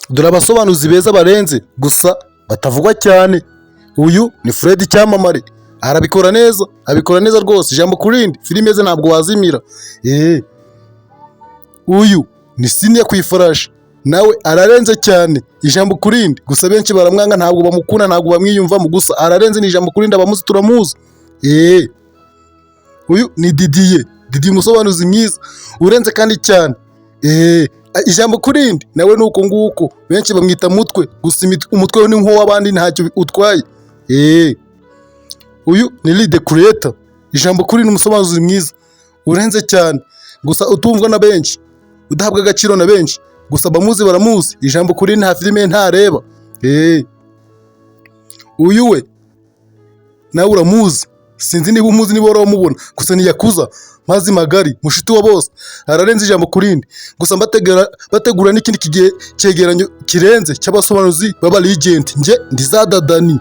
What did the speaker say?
Dore abasobanuzi beza barenze gusa batavugwa cyane. Uyu ni Fred Cyamamare, arabikora neza, abikora neza rwose, ijambo ku rindi, filime ze ntabwo wazimira. Uyu ni Siniya ku ifarashi, nawe ararenze cyane, ijambo ku rindi, gusa benshi baramwanga, ntabwo bamukunda, ntabwo bamwiyumvamo, gusa ararenze, ni ijambo ku rindi, abamuzi turamuzi. Uyu ni Didiye, Didiye umusobanuzi mwiza urenze kandi cyane. Ijambo ku rindi, nawe ni uko nguko, benshi bamwita mutwe, gusa umutwe we ni nk'uw'abandi, ntacyo utwaye. Uyu ni Lead Creator, ijambo kuri ni umusobanuzi mwiza urenze cyane, gusa utumvwa na benshi, udahabwa agaciro na benshi, gusa abamuzi baramuzi, ijambo kuri nta filime ntareba. Uyu we nawe uramuzi, sinzi niba umuzi, niba waramubona, gusa ni Yakuza mazi magari, mushuti wa bose, ararenze ijambo ku rindi, gusa mbategura bategura n'ikindi kigihe cyegeranyo kirenze cy'abasobanuzi b'aba legend. Njye ndi za Dadani.